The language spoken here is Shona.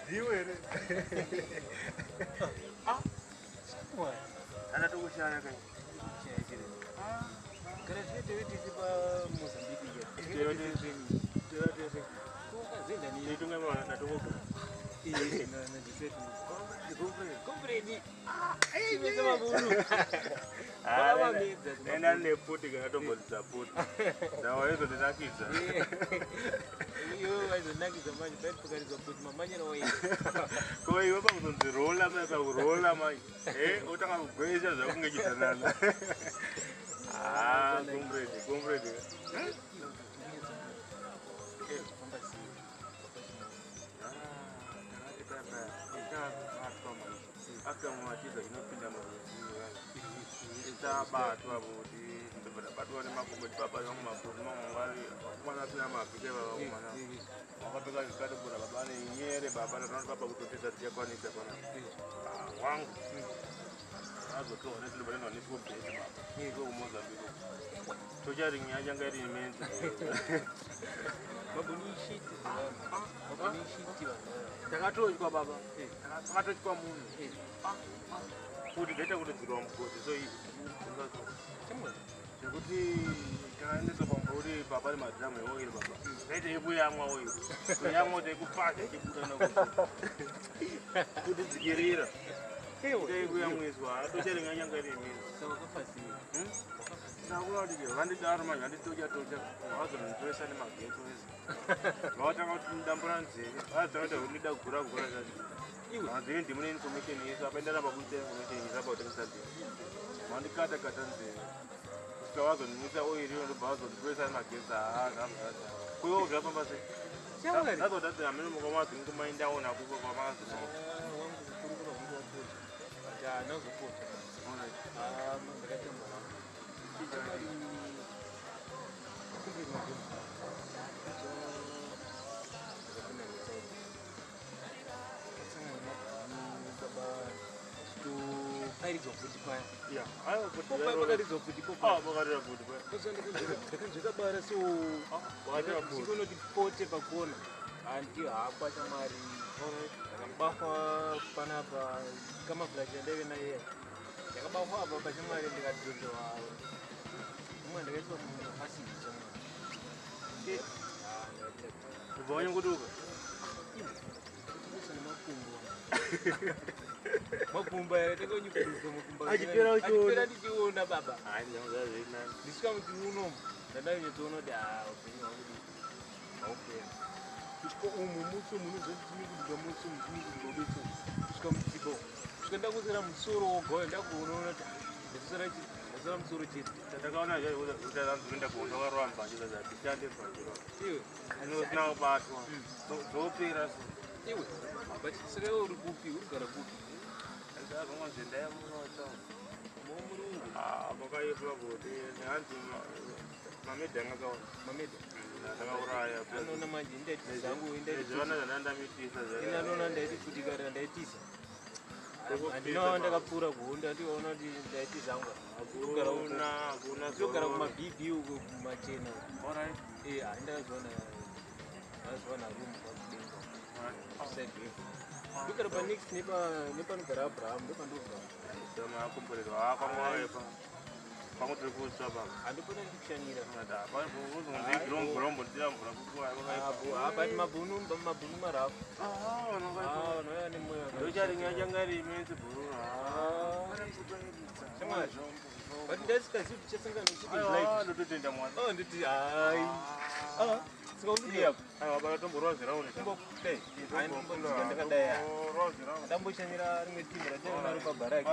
Ndiwe here? Ana tokushaya kai. Gara zvino teve tese paMozambique iya. Teve tese. Teve tese. Ko wakazoenda nei? Teitunga mwana natokogara. Iye, na Giuseppe. Comrade. Chimedza mabunu. Wakavamedza Enda nepfuti kana tomboridza pfuti. Ndawa izondinakidza. Iwe waizonakidza manje paiti pakaridzwa pfuti mamanyira waita. Ko iwe pakuzonzi rola mai pakurola mai. Eh, otanga kugwesha zvakunge chidanana. Ah, comrade, comrade. Famba sei? After mwatiza inopinda marudzi tabatwa kuti ndobva tabatwa nemakometi baba vangu mabhuru mamwe vakomana asina mabhike vavakomana vakapfeka zvikatibura baba nenyere baba tatoona baba kutotesa tichakwanisa pana wangu azotorwa netinobva tendwa nesuwo bhesi baba iko kumozambique tochari nyaya changa iri imenzi. Mabhunu ishiti dzevanhu. Mabhunu ishiti vanhu ava. Takatotywa baba, takatotywa munhu kuti ndaita kutodzirwa mugodhi so Shamwari. Nekuti takaendeswa pambori baba nemadhiramu eoiri baba, ndaita yekuyamwa oiri, kuyamwa kuti yekupasha ichibuda nokuti kutidzikirira ita yekuyamwiswa tocharinga nyanga iri imenzi. Saka wakafa sei? Sakuti vandidaro manje vanditocha tocha, vazonditoresa nemagetsi ese, vavatanga kuti ndidambura nzeve, vazotanga kuti ndida kugura gura zvacho. Iwe. Hanzi ndimune information yese apa, ndaramba kuita information yese apa kutengesa nzeve, vandikata kata nzeve kusvika vazondimwisa oiri iyo, ndobva vazonditoresa nemagetsi. Haa, zvazvazva kuiwo zvafamba sei? Shamwari. Ndazodadzira hamene mukamazini kumaindaona kuko kwamazina. Ah, wangu kukurukura wangu wapota. But haana kuzopota. Ah, ndakatamba. Chokwadi kumbe mabhunu. Ndakapinda netsaona. Ndakasangana nemabhunu baba achitoparidzwa pfuti paya. Ya, aiwa. Pakaridzwa pfuti popa. Pakarira pfuti paya. Ndakanzveka bara so. Pakarira pfuti. Ndikonoti pote pakona. Handi hakwa chamwari. Ndakabahwa panapa camouflage yandaive nayo. Ndakabahwa apa pachamwari ndikadhonzewa. Mumwe ndakaiswa muacid chamwari. Ah, ndakataka. Ubva wanyanguduka. Kusa nemakumbo. Makumbo aya takanyukurudzwa makumbo. Achipera uchiona. Achipera ndichiona baba. Hayi, ndinozazvinani. Ndisvika muti unomu ndandanyatsoona kuti haa, upenyu hwangu haupera. Kusvika umu musi umu unozoti musi umu musi kusvika mudzipa umu. Kusvika ndakusara musoro woga ndakuonaona kuti ndasara ndasara musoro chete. Takaona kuti anzoenda kuhondo wakarova mbanje zazatishande mbanje. Iwe. Usina kubatwa dzopera so. Iwe, but saka iwe uri kupi? Uri kugara kupi? Azongonzendaya munoto. Momurungu. Pakaipa kuti hanzi mamedha anga akaona. Mamedha. Ndakauraya. Anoona manje indaiti zangu indaiti. Zvivana zvandandamityisa. Inanoona ndaiti futikara ndaitisa. Handinawo ndakapfuura kuhonda ndikaona kuti ndaiti zangu. Hakuna, hakuna. Ndogara kumabhibhi uko kumachena. Alright. Eh, handakazoona ndakazowana room kwakudenga. Side way. Ndogara pa next nepa nepanogara Abraham ndopandogara. Samakomborerwa akwangwaepa pamwe tiri kutsva baba. Handipona ndikushanyira. Mvura ndira mvura kukuwa. But mabhunu mabhunu marafu. Ah, vanouya nemoyo. Ndocharinga changa rimenzi bhuru. Shamwari. But ndasikazivi kuti tichasangana nechicken live. Ndototenda mwana. Oh, nditi hai. Ah, saka uri apa. Aiwa baba, tomborwa zvirauni. Kumbokudai. Hayi, ndimbodzika ndakadai. Ndamboshanyira rimwe timu rataive naro pabharaki.